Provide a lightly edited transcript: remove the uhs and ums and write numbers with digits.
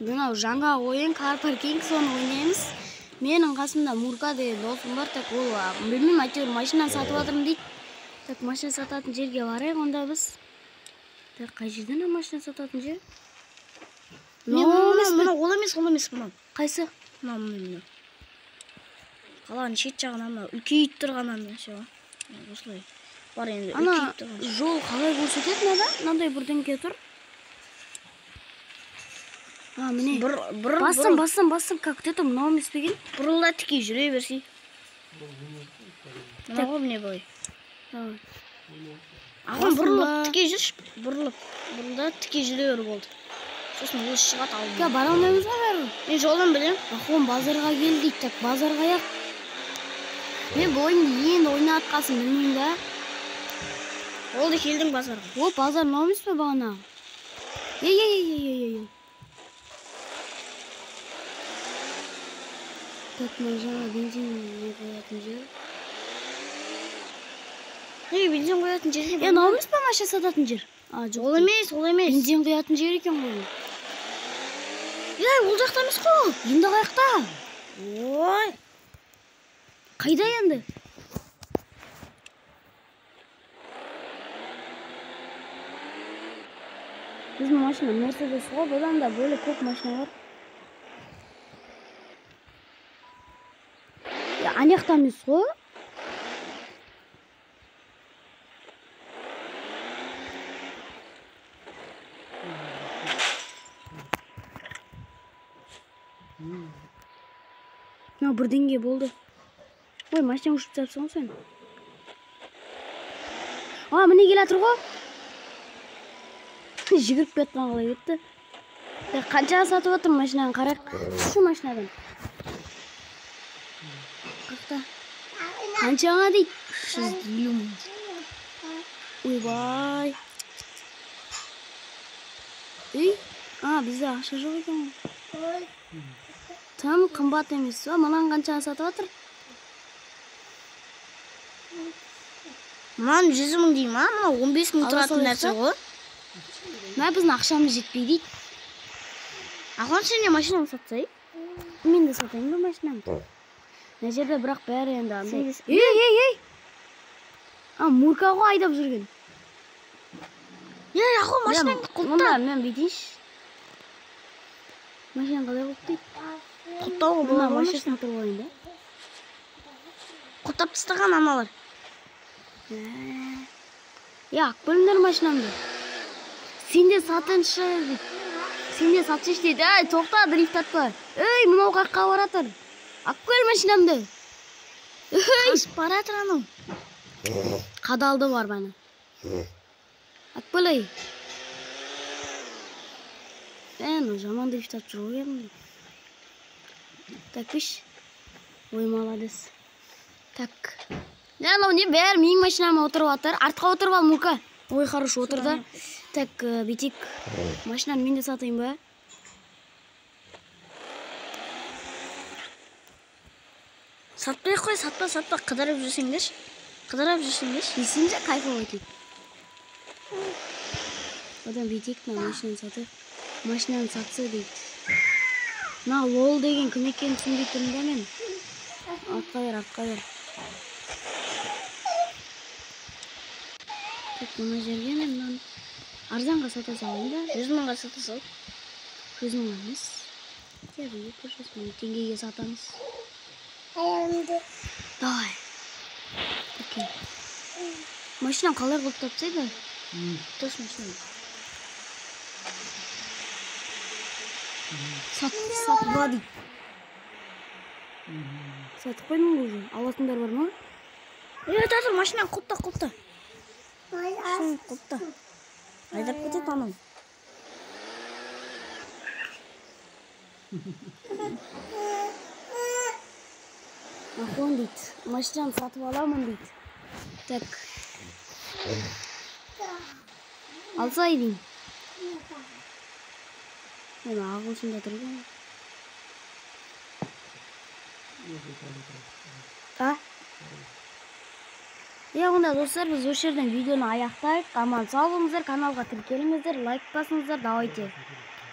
Мынау жаңа ойын Car Parking, соны ойнаймыз. Менің қасымда Мурка деген досым бар. Так, ол білмеймін, әйтеуір машина сатып жатырмын дейді. Так, машина сататын жерге барайық онда біз. Так, қай жерден машина сататын жер? Мынау ол емес, ол емес мынау. Қайсы? Мынау, мынау. Қаланың шет жағынан мынау үлкейіп тұрған ана ше. Осылай. Бар енді үлкейіп тұрған. Жол қалай көрсетеді мынада? Мынандай бірдеңке тұр. А, міне. Бастым, бастым, бастым. Как это мынау емес пе екен? Бұрылда тіке жүре берсей. Мынау ғой, міне былай. Ағам бұрылып тіке жүрші, бұрылып. Бұрылда тіке жүре бер болды. Сосын өзі шығады алдына. Я бара алмаймыз ғой бәрібір. Мен жолын білемін. Ахон базарға кел дейді. Так, базарға аяқ. Мен бұл ойынды енді ойнатқасын білмеймін да. Болды, келдің базарға. О, базар мынау емес пе бағана? Ей, ей, ей, ей, ей, ей. Так, мына жаңа бензин не қоятын жер. Ей, бензин қоятын жер. Е, мынау емес пе машина сататын жер? А, жоқ. Ол емес, ол емес. Бензин құятын жер екен ғой. Ей, ол жақта емес қой. Енді қаяқта? Ой. Қайда енді? Біздің машина Мерседес ғой, бұдан да бөлек көп машина бар. Ана жақта емес қой. Мынау бірдеңе болды. Ой, машина ұшып тастапсың ғой сен. А, міне келе жатыр ғой. Жүгіріп келе жатқан қалай кетті. Қаншаға сатып жатыр машинаны қарайық. Түс машинадан. Қақта. Қаншаға дейді? 350 мың. Ойбай. Ей, а, бізде ақша жоқ екен ғой. Тым қымбат емес па? Мынаны қаншаға сатып жатыр? Мынаны 100 мың деймін, а? Мынау 15 мың тұратын нәрсе ғой. Мә, біздің ақшамыз жетпей дейді. Ахон, сен не машинаны сатсай? Мен де сатайын ба машинамды? Мына жерде бірақ бәрі енді андай. Ей, ей, ей! А, Мурка ғой айдап жүрген. Ей, Ахон, машинаңды құлыпта. Онда мен бүйтейінші. Машинаны қалай құлыптайды? Құлыптауға Мына болады ғой машинасына отырып алайын да. Құлыптап тастаған аналар. Е, алып келіңдер машинамды. Сен де сатыншы дейді. Сен де сатшы дейді. Ей, тоқта, дрифт атпа. Ей, мынау қаққа баратыр. Алып кел машинамды. Ей, қашып баратыр анау. Қадалды бар бана. Алып кел, ей. Мынау жаман дрифт атып жүр ғой кәдімгі. Так, күш. Ой, молодец. Так. Мынау не, бәрі менің машинама отырып жатыр. Артқа отырып ал, Мурка. Ой, хорош, отырды. Так, бүйтейік. Машинаны мен де сатайын ба? Сатпай қой, сатпа, сатпа. Қыдырып жүрсеңдерші. Қыдырып жүрсеңдерші. Есімде кайфовать етейік. Одан бүйтейік, мына машинаны сатайық. Машинаны сатса дейді. Мына лол деген кім екенін түсінбей тұрмын да мен. Артқа бер, артқа бер. Так, мына жерге мен мынаны арзанға сата салайын да. 100 мыңға сата сал. 100 мыңға емес. Хотя бы 200 мың теңгеге сатамыз. Давай. Окей. Машинаны қалай құлыптап тастайды? Дос машинаны. Сатып дейді. Сатып қойдым ғой уже. Алатындар бар ма? Ей, татыр, машинаны құлыпта, құлыпта. Машинаны құлыпта. Айдап кетеді анау. Ахон дейді. Машинаны сатып аламын дейді. Так. Алсай деймін. Мен ағылшында тұр екен. А? Е, онда достар, біз осы жерден видеоны аяқтайық. Аман сау болыңыздар, каналға тіркеліңіздер, лайк басыңыздар. Давайте.